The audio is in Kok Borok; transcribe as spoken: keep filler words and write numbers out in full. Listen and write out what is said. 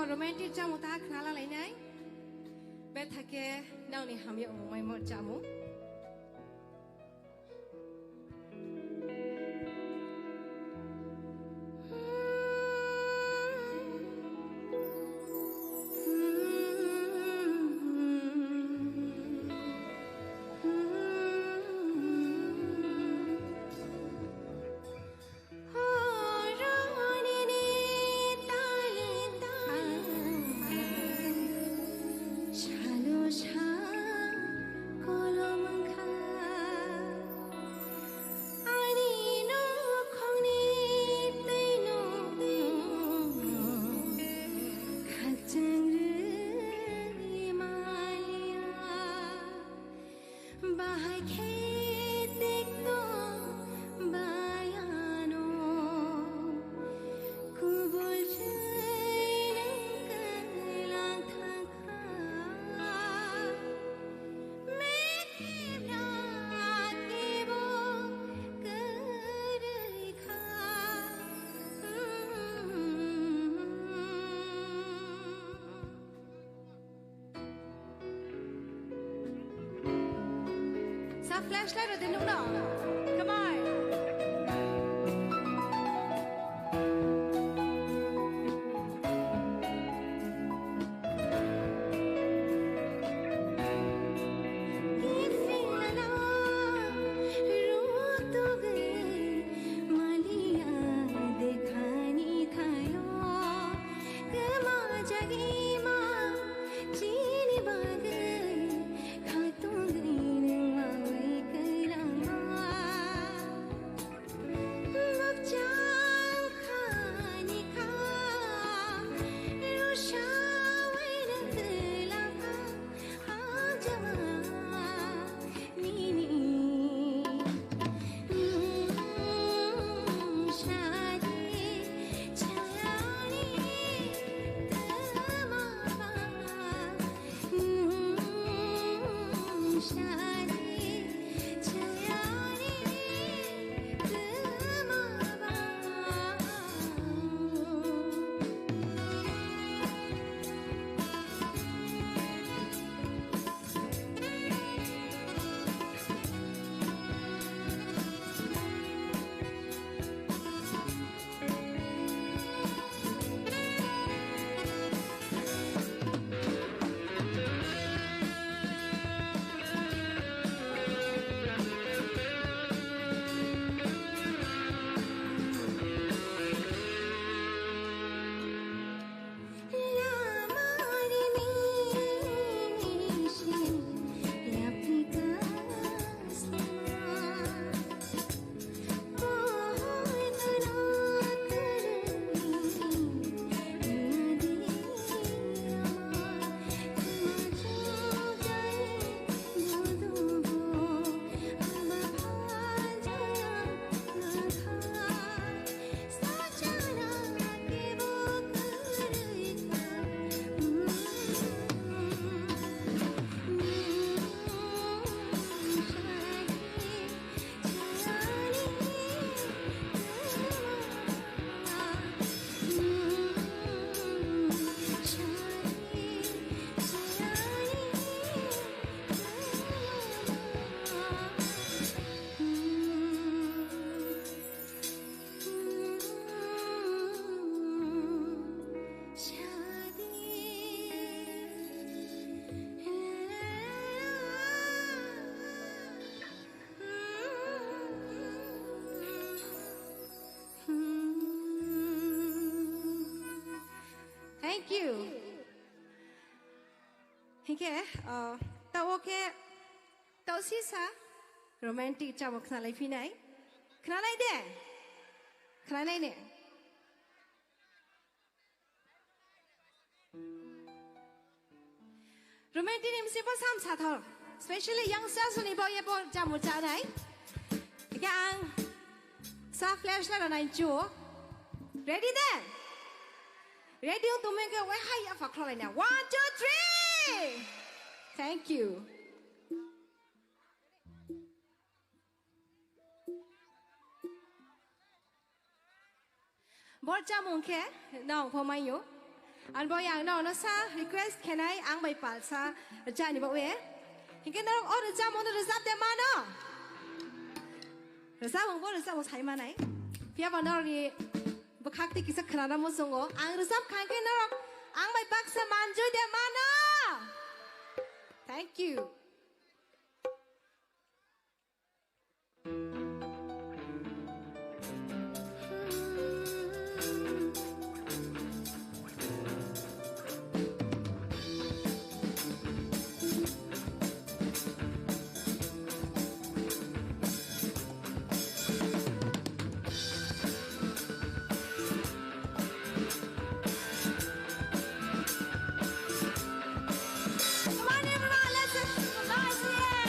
Romantic chamung ta khna la lainai. Bethake nangni hamya umumai mor chamung. Bahai khe tei tong bai ano, kubul chwng kwlang thang kha, mekhebra kebo kwrwi kha. Sa flashlight rw di nukno. Come on. Dekhani thayo, kwma jagima, chini bagwi. Khatungwi nwng mawi kwrwngma, bwkchang khani kha, rusawi nwng twlang kha, hamjama nini. Shadi chayani tamaba. Thank you. Hinkhe, uh, ta o khe, ta o sisa romantic chamung khna lai phinai. Khna lai de? Khna lai ne? Romantic ni bisi bo sam sathor. Specially youngsters ni bo ye bo chamung chanai. Hinkhe ang sa flashlight rw nai chu. Ready de? Ready wng tongmani khe wai hai yapha khwlai na. One, two, three. Thank you. Bor chamung khe nong pho maio. Ani bagwi ang nono sa request khenai, ang bai palsa rwchani bagwi. Hinkhe norok o rwchapmungno rwchap de mano? Rwchapmung bo rwchapmung sai manai. Phiya ba norokni bwkhak twi kisa khwnana muchungo. Ang rwchap kha hinkhe norok ang bai baksa manjui de mano? Thank you. Come on, everyone, let's noise here.